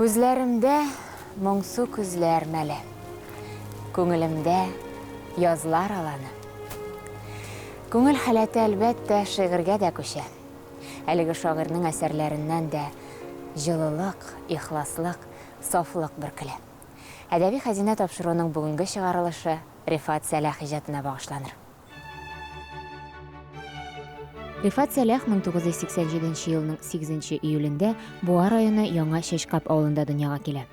Күзләремдә моңсу күзләр мәле. Күңелемдә язлар аланы. Күңел халәте, әлбәттә, шигырьгә дә күчә. Әлеге шагыйрьнең әсәрләреннән дә җылылык, ихласлык, сафлык бөркелә. Әдәби хәзинә тапшыруының бүгенге чыгарылышы Рифат Сәлах иҗатына багышланыр. Рифат Сәлах 1987 елның 8 июлендә Буа районы Яңа Чәчкап авылында дөньяга килә.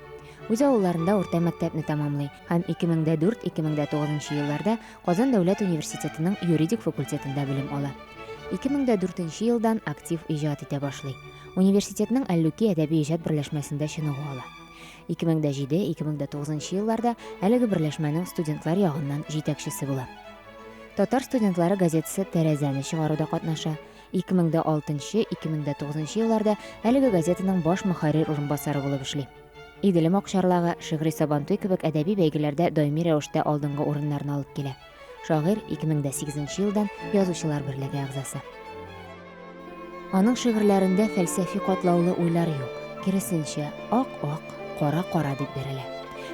Үз авылларында урта мәктәпне тәмамлый һәм 2004-2009 елларда Казан дәүләт университетының юридик факультетында белем ала. 2004 елдан актив иҗат итә башлый. Университетның Әллүки әдәби иҗат берләшмәсендә чыныгу ала. 2007-2009 елларда әлеге берләшмәнең студентлар ягыннан җитәкчесе була. Татар студентлары газетасы Тәрәзәне чыгаруда катнаша. 2006-2009 елларда әлеге газетаның баш мөхәррир урынбасары булып эшли. Иделем акчарлагы, Шигъри Сабантуй кебек әдәби бәйгеләрдә даими рәвештә алдынгы урыннарны алып килә. Шагыйрь 2008 елдан Язучылар берлеге әгъзасы. Аның шигырьләрендә фәлсәфи катлаулы уйлар юк, киресенчә, ак-ак, кара-кара дип бирелә.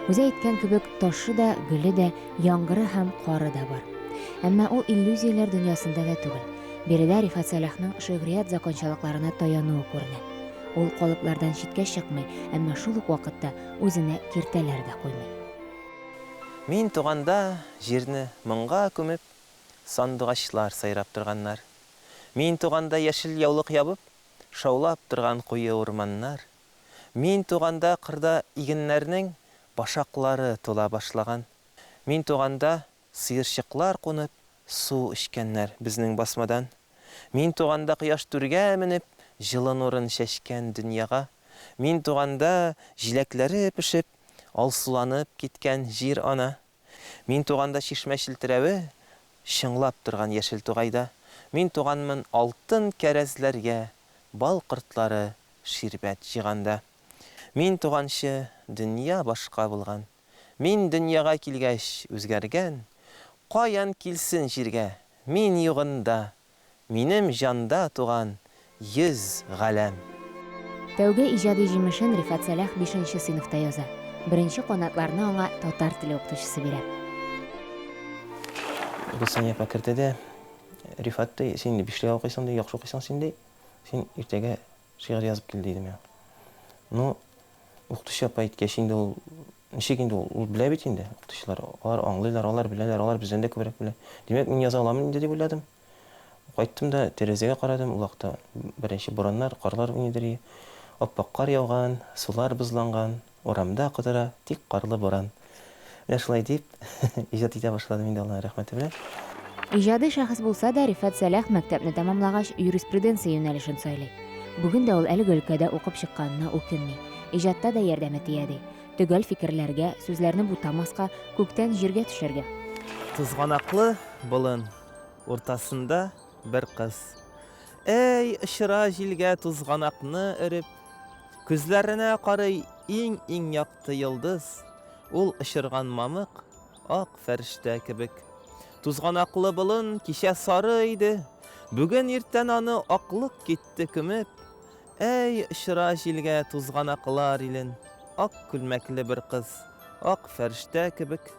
Үзе әйткән кебек, ташы да, гөле дә, яңгыры һәм кары да бар. Әмма ул иллюзияләр дөньясында да түгел. Биредә Рифат Сәлахның шигърият закончалыкларына таянуы күренә. Ул калыплардан читкә чыкмый, әмма шул ук вакытта үзенә киртәләр дә куймый. Мин туганда җирне моңга күмеп, сандугачлар сайрап торганнар. Мин туганда яшел яулык ябып, шаулап торган куе урманнар. Мин туганда кырда игеннәрнең башаклары тула башлаган. Мин туганда сыерчыклар кунып, су эчкәннәр безнең басмадан. Мин туганда кояш түргә менеп, җылы нурын чәчкән дөньяга. Мин туганда җиләкләре пешеп, алсуланып киткән җир-ана. Мин туганда чишмә челтерәве чыңлап торган яшел тугайда. Мин туганмын алтын кәрәзләргә бал кортлары ширбәт җыйганда. Мин туганчы дөнья башка булган. Мин дөньяга килгәч үзгәргән. Каян килсен җиргә мин югында Минем җанда туган 100 галәм. Тәүге иҗади җимешен Рифат Сәлах бишенче сыйныфта яза. Беренче канатларны аңа татар теле укытучысы бирә. Гөлсания апа керде дә, Рифат, ди, син инде бишлегә укыйсың, ди, яхшы укыйсың син, ди, син иртәгә шигырь язып кил, диде миңа. Ну, укытучы апа әйткәч, инде ул ничек инде ул, ул белә бит инде, укытучылар, алар аңлыйлар, алар беләләр, алар бездән дә күбрәк белә. Димәк, мин яза аламын инде дип уйладым. Кайттым да тәрәзәгә карадым, ул вакытта беренче бураннар, карлар уйныйдыр. Ап-ак кар яуган, сулар бозланган, урамда котыра тик карлы буран. Менә шулай дип иҗат итә башладым инде Аллаһның рәхмәте белән. Иҗади шәхес булса да, Рифат Сәлах мәктәпне тәмамлагач, юриспруденция юнәлешен сайлый. Бүген дә ул әлеге өлкәдә укып чыкканына үкенми. Иҗатта да ярдәме тия, ди. Төгәл фикерләргә, сүзләрне бутамаска, күктән җиргә төшәргә. Тузганаклы болын уртасында бер кыз. Әй, очыра җилгә тузганакны өреп, Күзләренә карый иң-иң якты йолдыз, Ул очырган мамык, ак фәрештә кебек. Тузганаклы болын кичә сары иде, Бүген иртән аны аклык китте күмеп. Әй, очыра җилгә тузганаклар илен, Ак күлмәкле бер кыз, ак фәрештә кебек.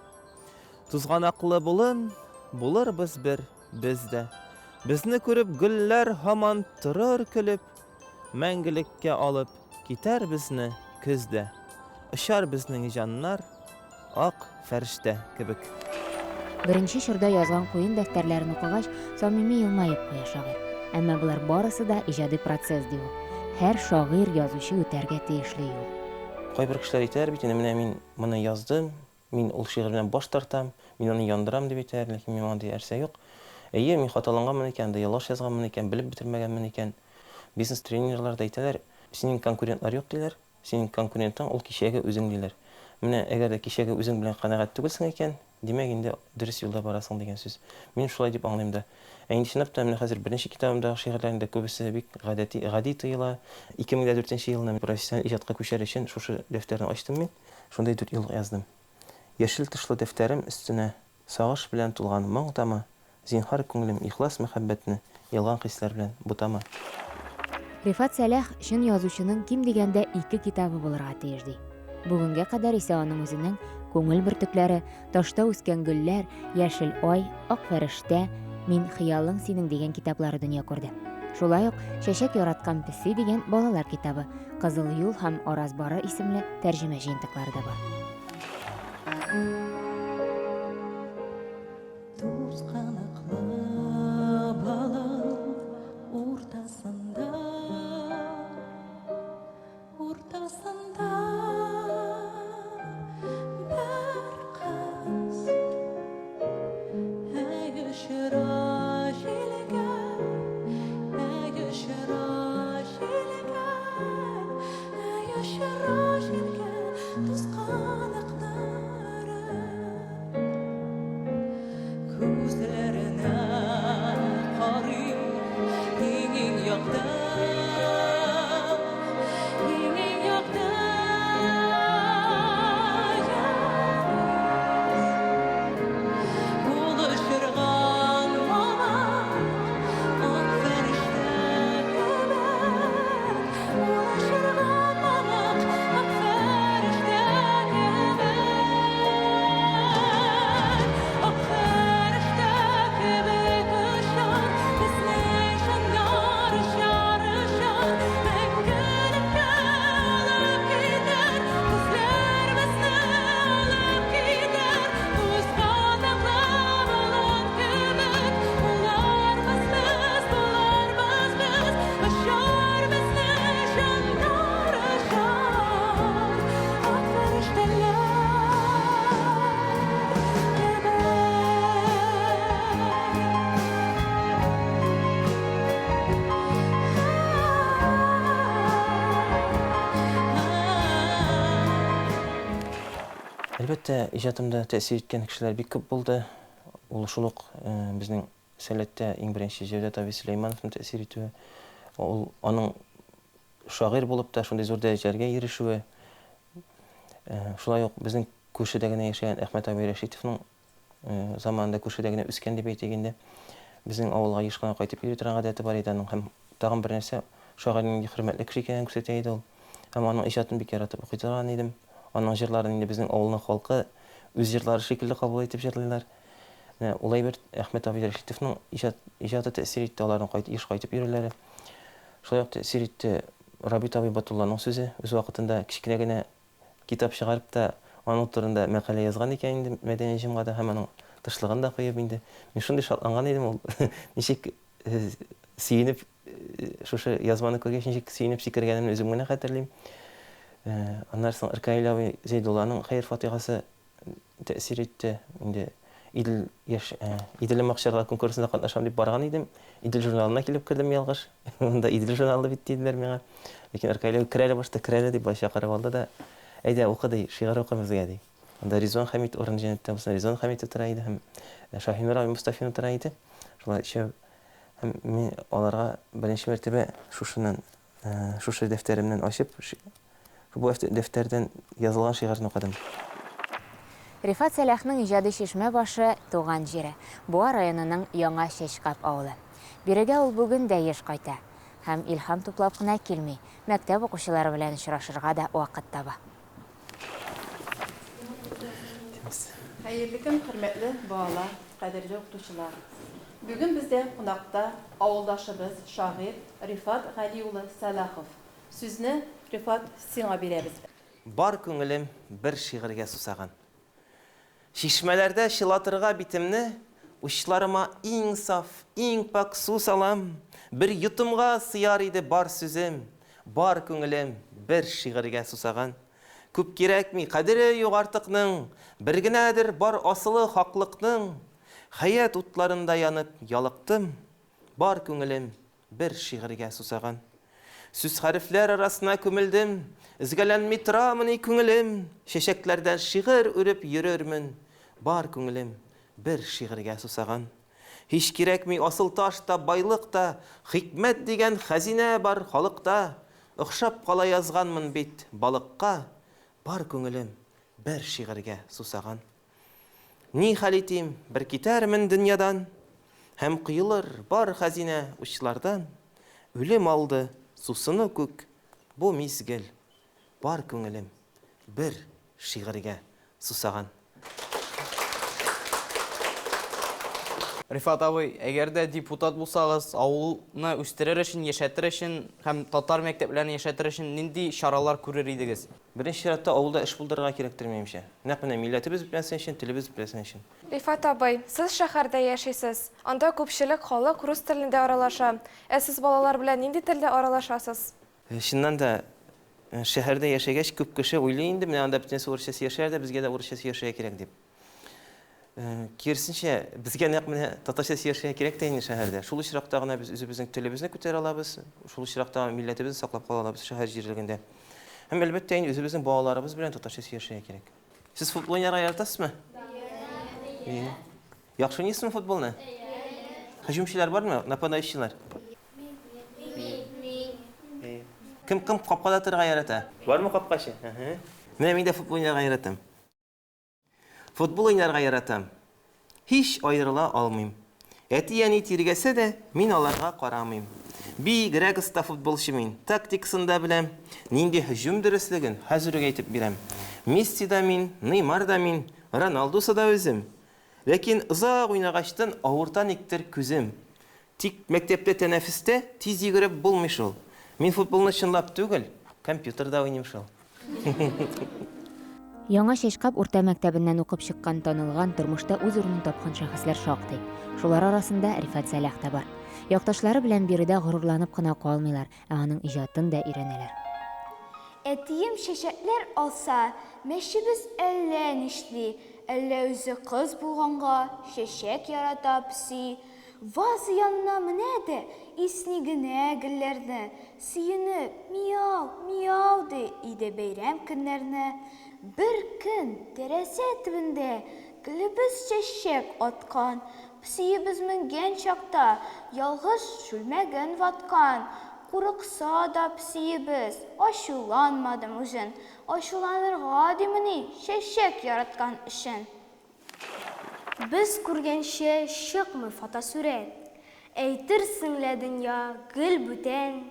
Тузганаклы болын, булырбыз бер без дә. Безне күреп гөлләр һаман торыр көлеп, Мәңгелеккә алып китәр безне көз дә. Очар безнең җаннар ак фәрештә кебек. Беренче чорда язган куен дәфтәрләрен укыгач, самими елмаеп куя шагыйрь. Әмма болар барысы да иҗади процесс, ди ул. Һәр шагыйрь, язучы үтәргә тиешле юл. Кайбер кешеләр әйтәләр бит инде, менә мин моны яздым, Мин ул шигырьдән баш тартам, мин аны яндырам, дип әйтәләр, ләкин минем андый нәрсә юк. Әйе, мин хаталанганмын икән, анда ялгыш язганмын икән, белеп бетермәгәнмен икән. Бизнес-тренерлар да әйтәләр, синең конкурентлар юк, диләр, синең конкурентың ул кичәге үзең, диләр. Менә әгәр дә кичәге үзең белән канәгать түгелсең икән, димәк инде дөрес юлда барасың дигән сүз. Мин шулай дип аңлыйм да. Ә инде чынлап та менә хәзер беренче китабымдагы шигырьләрнең дә күбесе бик гадәти, гади тоела. 2004 нче елны профессиональ иҗатка күчәр өчен шушы дәфтәрне ачтым мин. Шундый дүртьюллык яздым. Яшел тышлы дәфтәрем өстенә Сагыш белән тулган моң тама, Зинһар, күңелем, ихлас мәхәббәтне Ялган хисләр белән бутама. Рифат Сәлах чын язучының ким дигәндә ике китабы булырга тиеш ди. Бүгенгә кадәр исә аның үзенең Күңел бөртекләре, Ташта үскән гөлләр, Яшел ай, Ак фәрештә, Мин хыялың синең дигән китаплары дөнья күрде. Шулай ук Чәчәк яраткан песи дигән балалар китабы, Кызыл юл һәм Араз бары исемле тәрҗемә җыентыклары да бар. Тузганаклы балан уртасында, уртасында бер кыз. Әй очыра җилгә, әй очыра җилгә, әй очыра җилгә тузганаклары. Күзләренә карыйм, иң-иң якты, иң-иң якты йолдыз. Ул очырган мамык ак фәрештә кебек, ул очырган мамык ак фәрештә кебек. Ак фәрештә кебек очар, безнең җаннар очар, очар, мәңгелеккә алып китәр, күзләр безне алып китәр, тузганаклы болан кебек, буларбыз без, буларбыз без, очар безнең җаннар очар, ак фәрештәләр кебек. Әлбәттә, иҗатымда тәэсир иткән кешеләр бик күп булды. Ул шул ук безнең Сәләттә иң беренче Җәүдәт абый Сөләймановның тәэсир итүе, ул аның шагыйрь булып та шундый зур дәрәҗәләргә ирешүе, шулай ук безнең күршедә генә яшәгән Әхмәт абый Рәшитовның заманында күршедә генә үскән дип әйтик инде. Безнең авылга еш кына кайтып йөри торган гадәте бар иде аның һәм тагын бер нәрсә, шагыйрьнең нинди хөрмәтле кеше икәнен күрсәтә иде ул. Һәм аның иҗатын бик яратып укый торган идем. Аның җырларын инде безнең авылның халкы үз җырлары шикелле кабул итеп җырлыйлар. Менә ул әйбер Әхмәт абый Рәшитовның иҗат, иҗаты тәэсир итте, аларның кайт, еш кайтып йөрүләре. Шулай ук тәэсир итте Рабит абый Батулланың сүзе. Үз вакытында кечкенә генә китап чыгарып та аның турында мәкалә язган икән инде Мәдәни җомгада һәм аның тышлыгын да куеп инде. Мин шундый шатланган идем, ул ничек сөенеп шушы язманы күргәч ничек сөенеп сикергәнемне үзем генә хәтерлим. Аннан соң Ркаил абый Зәйдулланың хәер-фатихасы тәэсир итте. Инде Идел яшь Иделем акчарлар конкурсында катнашам дип барган идем. Идел журналына килеп кердем ялгыш. Монда Идел журналы бит диделәр миңа. Ләкин Ркаил абый кер әле башта, кер әле дип болай чакырып алды да, әйдә укы ди, шигырь укы безгә ди. Анда Ризван Хәмит урын җәннәттә булсын, Ризван Хәмит утыра иде һәм Шаһинур абый Мостафин утыра иде. Шулар өчәү. Һәм мин аларга беренче мәртәбә шушыннан, шушы дәфтәремнән ачып, бу дәфтәрдән язылган шигырьне укыдым. Рифат Сәлахның иҗади чишмә башы, туган җире, Буа районының Яңа Чәчкап авылы. Бирегә ул бүген дә еш кайта. Һәм илһам туплап кына килми, мәктәп укучылары белән очрашырга да вакыт таба. Хәерле көн, хөрмәтле балалар, кадерле укытучылар! Бүген бездә кунакта авылдашыбыз, шагыйрь Рифат Гали улы Сәлахов. Сүзне, Рифат, сиңа бирәбез. Бар күңелем бер шигырьгә сусаган. Чишмәләрдә чылатырга битемне, Учларыма иң саф, иң пакь су салам, Бер йотымга сыяр иде бар сүзем, Бар күңелем бер шигырьгә сусаган. Күп кирәкми, кадере юк артыкның, Бер генәдер бар асылы хаклыкның. Хәят утларында янып ялыктым, Бар күңелем Бер шигырьгә сусаган. Сүз-хәрефләр арасына күмелдем, Өзгәләнми торамыни күңелем, Чәчәкләрдән шигырь үреп йөрермен, Бар күңелем бер шигырьгә сусаган. Һич кирәкми асыл таш та, байлык та, Хикмәт дигән хәзинә бар халыкта, Охшап кала язганмын бит балыкка, Бар күңелем бер шигырьгә сусаган. Ни хәл итим, бер китәрмен дөньядан, Һәм коелыр бар хәзинә учлардан, Үлем алды, сусыну күк бу мизгел бар күңелем бер шигырьгә сусаган. Рифат абый, әгәр дә депутат булсагыз, авылны үстерер өчен, яшәтер өчен һәм татар мәктәпләрен яшәтер өчен нинди чаралар күрер идегез? Беренче чиратта авылда эш булдырырга кирәктер, минемчә. Нәкъ менә милләтебез бетмәсен өчен, телебез бетмәсен өчен. Рифат абый, сез шәһәрдә яшисез. Анда күпчелек халык рус телендә аралаша. Ә сез балалар белән нинди телдә аралашасыз? Чыннан да, шәһәрдә яшәгәч, күп кеше уйлый инде, менә анда бөтенесе урысча сөйләшәләр дә, безгә дә урысча сөйләшергә кирәк дип. Киресенчә, безгә нәкъ менә татарча сөйләшергә кирәк тә инде шәһәрдә. Шул очракта гына без үзебезнең телебезне күтәрә алабыз, шул очракта милләтебезне саклап кала алабыз шәһәр җирлегендә. Һәм, әлбәттә инде, үзебезнең балаларыбыз белән татарча сөйләшергә кирәк. Сез футбол уйнарга яратасызмы? Әйе. Яхшы уйныйсызмы футболны? Һөҗүмчеләр бармы? Нападающийлар? Мин. Кем кем капкада торырга ярата? Бармы капкачы? Менә мин дә футбол уйнарга яратам. Футбол уйнарга яратам. Һич аерыла алмыйм. Әти-әни тиргәсә дә, мин аларга карамыйм. Бигрәк оста футболчы мин, тактикасын да беләм, нинди һөҗүм дөреслеген хәзер үк әйтеп бирәм. Месси да мин, Неймар да мин, Роналдусы да үзем. Ләкин озак уйнагачтын авырта никтер күзем. Тик мәктәптә тәнәфестә тиз йөгереп булмый шул. Мин футболны чынлап түгел, компьютерда уйныйм шул. Яңа Чәчкаб урта мәктәбеннән укып чыккан танылган, тормышта үз урынын тапкан шәхесләр шактый. Шулар арасында Рифат Сәлах та бар. Якташлары белән биредә горурланып кына калмыйлар, ә аның иҗатын да өйрәнәләр. Әтием чәчәкләр алса, мәчебез әллә нишли, әллә үзе кыз булганга, чәчәк ярата песи. Ваза янына менә дә исни генә гөлләрне, сөенеп, мияу, мияу ди иде бәйрәм көннәрне. Бер көн тәрәзә төбендә гөлебез чәчәк аткан, песиебез менгән чакта ялгыш чүлмәген ваткан. Курыкса да песиебез, ачуланмадым үзен, ачуланырга димени чәчәк яраткан өчен. Без күргәнчә чыкмый фотосурәт. Әйтерсең лә дөнья гел бүтән.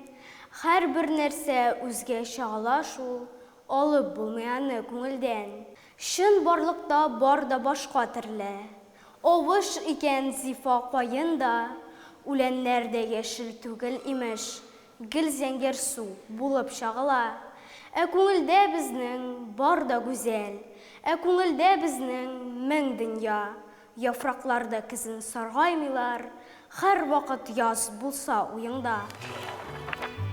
Һәрбер нәрсә үзгә чагыла шул, алып булмый аны күңелдән. Чынбарлыкта бар да башка төрле. Авыш икән зифа каен да, үләннәр дә яшел түгел, имеш, гел зәңгәрсу булып чагыла. Ә күңелдә безнең бар да гүзәл, ә күңелдә безнең мең дөнья. Яфраклар да көзен саргаймыйлар, һәрвакыт яз булса уеңда.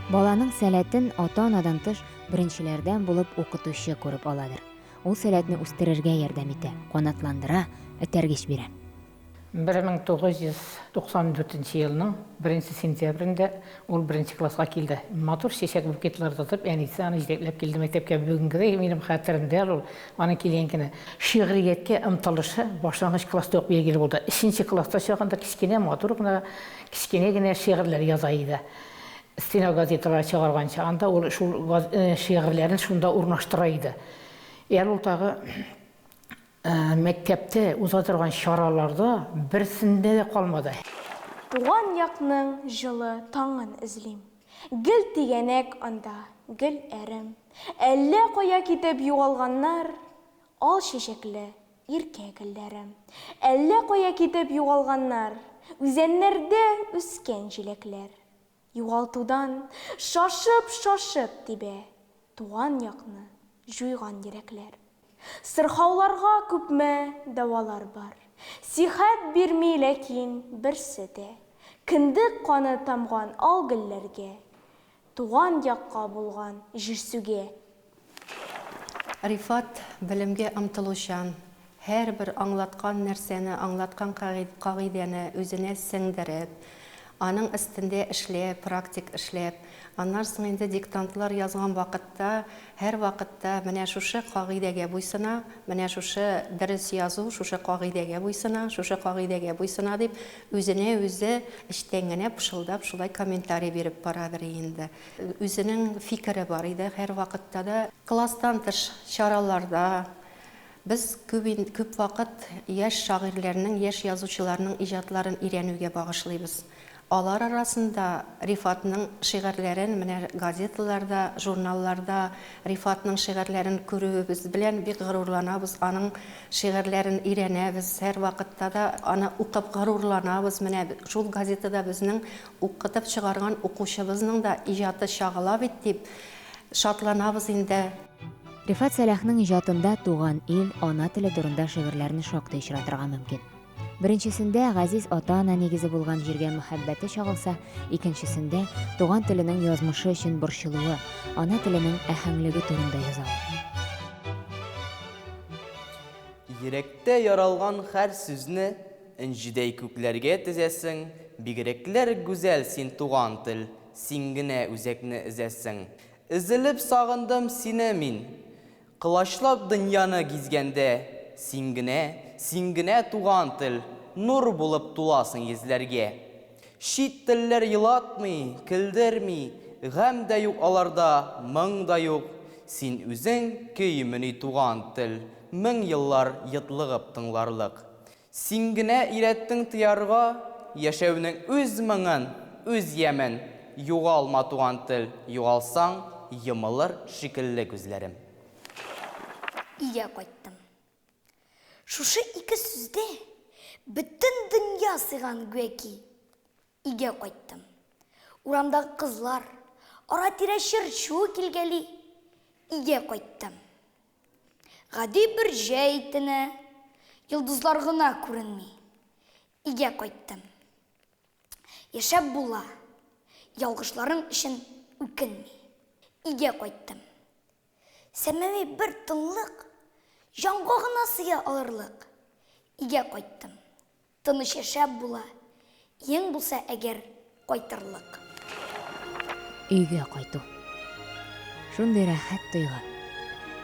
Баланың сәләтен ата-анадан тыш, беренчеләрдән булып укытучы күреп аладыр. Ул сәләтне үстерергә ярдәм итә, канатландыра, этәргеч бирә. 1994 нче елның беренче сентябрендә ул беренче класска килде. Матур чәчәк букетлары тотып, әнисе аны җитәкләп килде мәктәпкә. Бүгенгедәй минем хәтеремдә әле ул, аның килгән көне. Шигърияткә омтылышы башлангыч класста ук билгеле булды. Өченче класста чагында кечкенә, матур гына, кечкенә генә шигырьләр яза иде. Стена газеталары чыгарган чагында ул шул шигырьләрен шунда урнаштыра иде. Әле ул тагы Мәктәптә уза торган чараларда берсендә дә калмады. Туган якның җылы таңын эзлим. Гел тигәнәк анда, гел әрем. Әллә кая китеп югалганнар Ал чәчәкле иркә гөлләрем. Әллә кая китеп югалганнар Үзәннәрдә үскән җиләкләр. Югалтудан шашып-шашып тибә Туган якны җуйган йөрәкләр. Сырхауларга күпме дәвалар бар, Сихәт бирми ләкин берсе дә. Кендек каны тамган ал гөлләргә, Туган якка булган җирсүгә. Рифат белемгә омтылучан, һәрбер аңлаткан нәрсәне, аңлаткан кагыйдәне үзенә сеңдереп, аның өстендә эшләп, практик эшләп, аннан соң инде диктантлар язган вакытта, һәрвакытта менә шушы кагыйдәгә буйсына, менә шушы дөрес язу шушы кагыйдәгә буйсына, шушы кагыйдәгә буйсына дип, үзенә үзе эчтән генә пышылдап шулай комментарий биреп барадыр инде. Үзенең фикере бар иде һәрвакытта да. Класстан тыш чараларда без күп күп вакыт яшь шагыйрьләрнең, яшь язучыларның иҗатларын өйрәнүгә багышлыйбыз. Алар арасында Рифатның шигырьләрен менә газеталарда, журналларда Рифатның шигырьләрен күрүебез белән бик горурланабыз, аның шигырьләрен өйрәнәбез, һәрвакытта да аны укып горурланабыз. Менә шул газетада безнең укытып чыгарган укучыбызның да иҗаты чагыла бит дип шатланабыз инде. Рифат Сәлахның иҗатында туган ил, ана теле турында шигырьләрне шактый очратырга мөмкин. Беренчесендә газиз ата-ана нигезе булган җиргә мәхәббәте чагылса, икенчесендә туган теленең язмышы өчен борчылуы, ана теленең аһәңлеге турында яза ул. Йөрәктә яралган һәр сүзне энҗедәй күкләргә тезәсең, Бигрәкләр гүзәл син, туган тел, син генә үзәкне өзәсең. Өзелеп сагындым сине мин, Колачлап дөньяны гизгәндә, Син генә, син генә, туган тел, Нур булып туласың йөзләргә. Чит телләр елатмый, көлдерми, Гамь дә юк аларда, моң да юк. Син үзең көймени туган тел, Мең еллар йотлыгып тыңларлык. Син генә өйрәттең тоярга Яшәүнең үз моңын, үз ямен. Югалма, туган тел, югалсаң, Йомылыр шикелле күзләрем. Өйгә кайттым. Шушы ике сүздә бөтен дөнья сыйган гүяки. Өйгә кайттым. Урамдагы кызлар, ара-тирә чыр-чу килгәли. Өйгә кайттым. Гади бер җәй төне, йолдызлар гына күренми. Өйгә кайттым. Яшәп була, ялгышларың өчен үкенми. Өйгә кайттым. Сәмәви бер тынлык, җанга гына сыя алырлык. Өйгә кайттым. Тыныч яшәп була, иең булса әгәр кайтырлык. Өйгә кайту. Шундый рәхәт тойгы.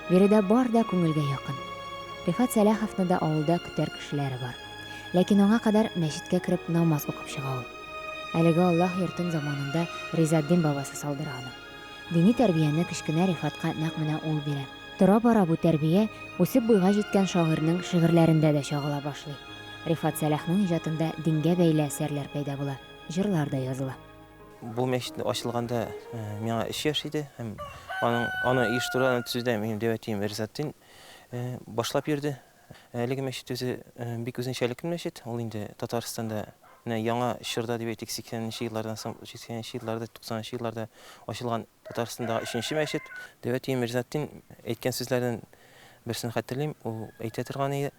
Биредә бар да күңелгә якын. Рифат Сәлаховны да авылда көтәр кешеләре бар. Ләкин аңа кадәр мәчеткә кереп намаз укып чыга ул. Әлеге Аллаһ йортын заманында Ризатдин бабасы салдыра аны. Дини тәрбияне кечкенә Рифатка нәкъ менә ул бирә. Тора-бара бу тәрбия үсеп буйга җиткән шагыйрьнең шигырьләрендә дә чагыла башлый. Рифат Сәлахның иҗатында дингә бәйле әсәрләр пәйда була, җырлар да языла. Бу мәчет ачылганда миңа өч яшь иде һәм аның аны оештыруда, аны төзүдә минем дәү әтием Ризатдин башлап йөрде. Әлеге мәчет үзе бик үзенчәлекле мәчет. Ул инде Татарстанда менә яңа чорда дип әйтик, 80 нче еллардан соң, 80 нче елларда, 90 нчы елларда ачылган Татарстандагы өченче мәчет. Дәү әтием Ризатдин әйткән сүзләрдән берсен хәтерлим. Ул әйтә торган иде,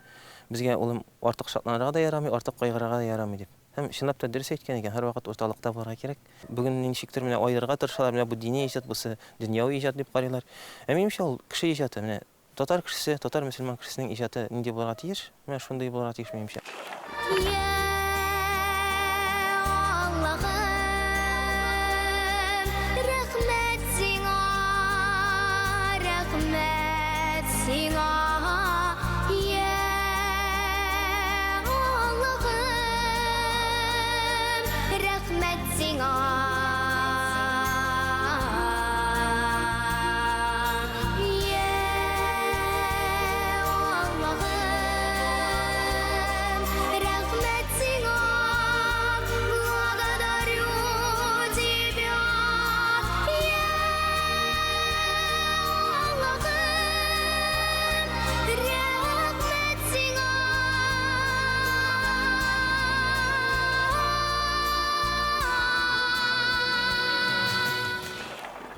безгә, улым, артык шатланырга да ярамый, артык кайгырырга да ярамый дип. Һәм чынлап та дөрес әйткән икән, һәрвакыт урталыкта булырга кирәк. Бүген ничектер менә аерырга тырышалар, менә бу дини иҗат, бусы дөньяви иҗат дип карыйлар. Ә минемчә, ул кеше иҗаты. Менә Татар кешесе, татар мөселман кешесенең иҗаты нинди булырга тиеш? Менә шундый булырга тиеш, минемчә. Йә Аллаһым, рәхмәт сиңа, рәхмәт сиңа, йә Аллаһым, рәхмәт сиңа.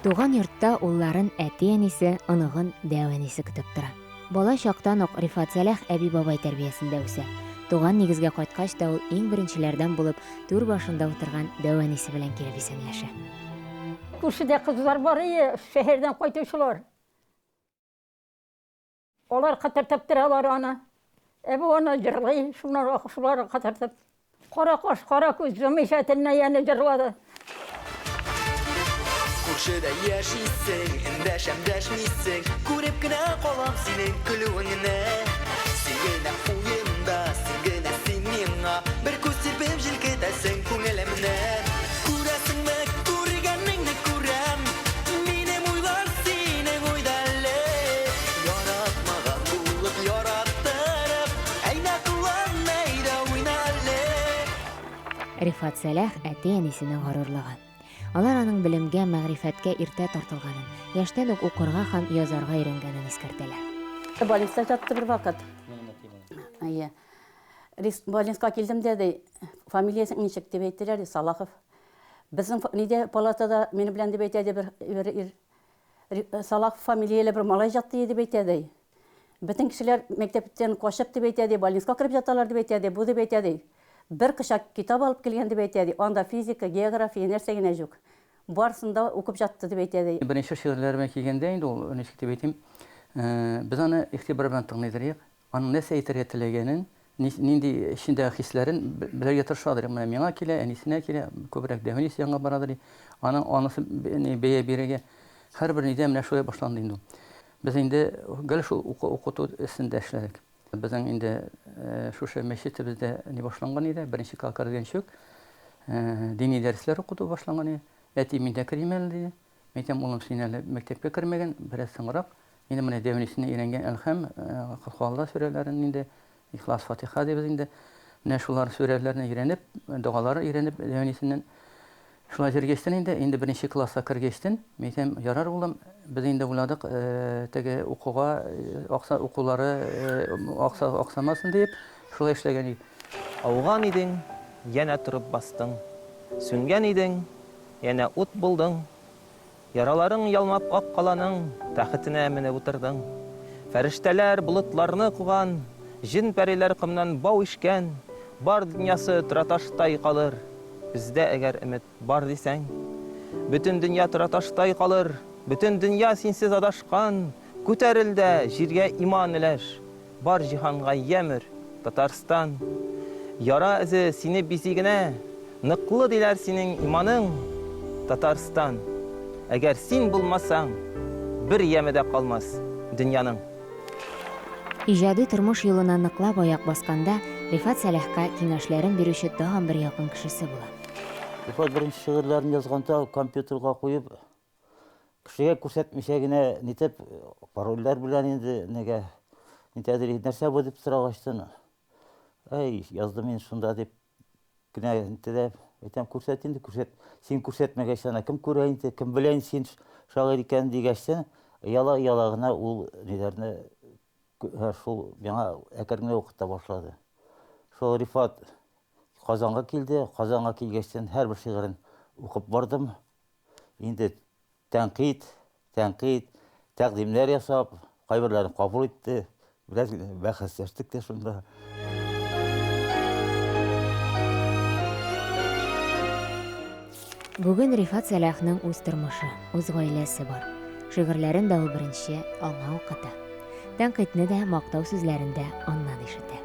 Туган йортта улларын әти-әнисе, оныгын дәү әнисе көтеп тора. Бала чактан ук Рифат Сәлах әби-бабай тәрбиясендә үсә. Туган нигезгә кайткач та ул иң беренчеләрдән булып түр башында утырган дәү әнисе белән килеп исәнләшә. Күршедә кызлар бар ие, шәһәрдән кайтучылар. Алар кытыртып торалар аны. Ә бу аны җырлый, шуннан шулар кытыртып. Кара каш, кара күз, җымыйча төнлә янә җырлады. Күршедә яшисең, эндәшәм дәшмисең, Күреп кенә калам синең көлүеңне. Син генә уемда, син генә син миңа, Бер күз сирпеп җилкетәсең күңелемне. Күрәсеңме, күргәнеңне күрәм, Минем уйлар синең уйда әле. Яратмаган булып яраттырып, Әйдә кылан, әйдә уйна әле. Рифат Сәлах әти-әнисенең горурлыгы. Алар аның белемгә, мәгърифәткә иртә тартылганын, яшьтән үк укырга һәм язарга өйрәнгәнен искәртәләр. Больниста ятты бер вакыт. Әйе. Больницага килдем дә, ди, фамилиясең ничек дип әйттеләр, ди, Салахов. Безнең нидә палатада минем белән дип әйтә, ди, бер бер ир. Салахов фамилияле бер малай ятты дип әйтә, ди. Бөтен кешеләр мәктәптән качып дип әйтә, ди, больницага кереп яталар дип әйтә, ди, бу дип әйтә, ди. Бер кочак китап алып килгән дип әйтә, ди, анда физика, география, нәрсә генә җук. Барысын да укып җатты дип әйтә, ди. Беренче шигырьләре белән килгәндә инде ул, ничек дип әйтим, без аны игътибар белән тыңлыйдыр идек. Аның нәрсә әйтергә теләгәнен, нинди эчендәге хисләрен белергә тырышадыр. Менә миңа килә, әнисенә килә, күбрәк дәү әнисе янга барадыр. Аның анысы бәя бирергә. Һәрбер нидә менә шулай башланды инде ул. Без инде гел шул укыту өстендә эшләдек. Безнең инде шушы мәчетебездә ни башланган иде, беренче класска кергәнче үк дини дәресләр укыту башланган иде. Әти, мин дә керим әле, диде. Мин әйтәм, улым, син әле мәктәпкә кермәгән, бераз соңрак. Инде менә дәү әнисеннән өйрәнгән Әлхәм, Колхуалла сүрәләрен инде, Ихлас, Фатиха дибез инде. Менә шулар сүрәләрне өйрәнеп, догалары өйрәнеп дәү әнисеннән. Шулай йөргәчтен инде, инде беренче класска кергәчтен, мин әйтәм, ярар, улым, без инде уйладык, теге укуга акса укулары акса аксамасын диеп, шулай эшләгән идек. Ауган идең, янә торып бастың. Сүнгән идең, Янә ут булдың, Яраларың ялмап ак каланың Тәхетенә менеп утырдың. Фәрештәләр болытларны куган, Җен-пәриләр комнан бау ишкән, Бар дөньясы тораташтай калыр, Бездә әгәр өмет бар дисәң. Бөтен дөнья тораташтай калыр, Бөтен дөнья синсез адашкан, Күтәрел дә, җиргә иман өләш, Бар җиһанга ямь өр, Татарстан! Яра эзе сине бизи генә, Ныклы диләр синең иманың, Татарстан! Әгәр син булмасаң, Бер яме дә калмас дөньяның. Иҗади тормыш юлына ныклап аяк басканда, Рифат Сәлахка киңәшләрен бирүче тагын бер якын кешесе була. Рифат беренче шигырьләрен язганда компьютерга куеп, Кешегә күрсәтмичә генә нитеп, парольләр белән инде нигә нитәдер, нәрсә бу дип сорагачтын, әй, яздым мин шунда дип кенә нитә дә, әйтәм, күрсәт инде, күрсәт. Син күрсәтмәгәч, ана кем күрә инде, кем белә инде син шагыйрь икән дигәчтен, ояла-ояла гына ул ниләрне шул миңа әкрен генә укыта башлады. Шул Рифат Казанга килде, Казанга килгәчтен һәрбер шигырен укып бардым. Инде тәнкыйть, тәнкыйть, тәкъдимнәр ясап, кайберләрен кабул итте. Бераз генә бәхәсләштек тә шунда. Бүген Рифат Сәлахның үз тормышы, үз гаиләсе бар. Шигырьләрен дә ул беренче аңа укыта. Тәнкыйтьне дә, мактау сүзләрен дә аннан ишетә.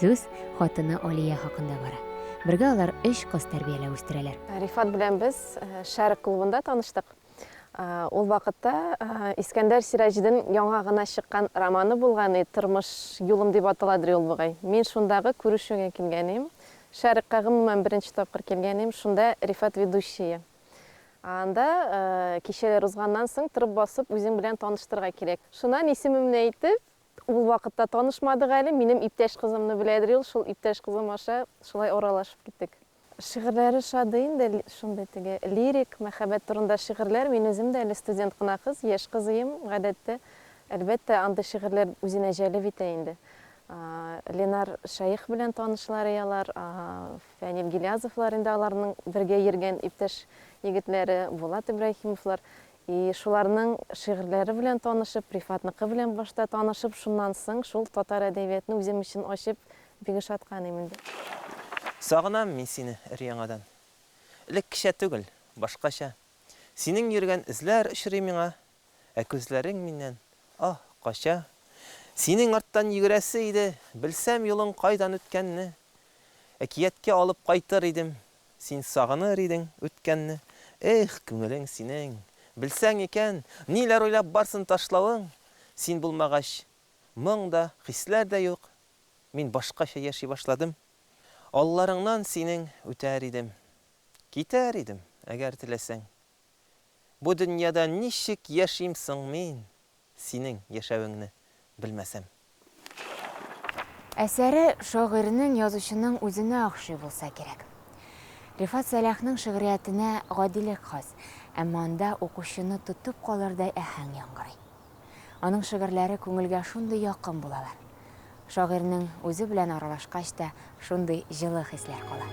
Сүз хатыны Алия хакында бара. Бергә алар өч кыз тәрбияләп үстерәләр. Рифат белән без Шәрык клубында таныштык. Ул вакытта Искәндәр Сираҗидин яңа гына чыккан романы булган иде, Тормыш юлым дип аталадыр ул бугай. Мин шундагы күрешүгә килгән идем. Шәрыкка гомумән беренче тапкыр килгән идем. Шунда Рифат ведущие. Анда кичәләр узганнан соң торып басып үзең белән таныштырырга кирәк. Шуннан исемемне әйтеп, Ул вакытта танышмадык әле, минем иптәш кызымны беләдер ул, шул иптәш кызым аша шулай аралашып киттек. Шигырьләре ошады инде, шундый теге лирик, мәхәббәт турында шигырьләр. Мин үзем дә әле студент кына кыз, яшь кызыем, гадәттә. Әлбәттә, андый шигырьләр үзенә җәлеп итә инде. Ленар Шәех белән танышлар алар, Фәнил Гилязовлар инде аларның бергә йөргән иптәш егетләре, Булат Ибраһимовлар. И шуларның шигырьләре белән танышып, Рифатныкы белән башта танышып, шуннан соң шул татар әдәбиятны үзем өчен ачып, бик ошаткан идем инде. Сагынам мин сине өр-яңадан. Элеккечә түгел, башкача. Синең йөргән эзләр очрый миңа, Ә күзләрең миннән, аһ, кача. Синең арттан йөгерәсе иде, Белсәм юлың кайдан үткәнне. Әкияткә алып кайтыр идем, Син сагыныр идең үткәнне. Эх, күңелең синең! Белсәң икән, ниләр уйлап барсын ташлавың. Син булмагач, моң да, хисләр дә юк. Мин башкача яши башладым. Алларыңнан синең үтәр идем. Китәр идем, әгәр теләсәң. Бу дөньяда ничек яшим соң мин, синең яшәвеңне белмәсәм? Әсәре шагыйрьнең, язучының үзенә охшый булса кирәк. Рифат Сәлахның шигъриятенә гадилек хас, әмма анда укучыны тотып калырдай аһәң яңгырый. Аның шигырьләре күңелгә шундый якын булалар. Шагыйрьнең үзе белән аралашкач та шундый җылы хисләр кала.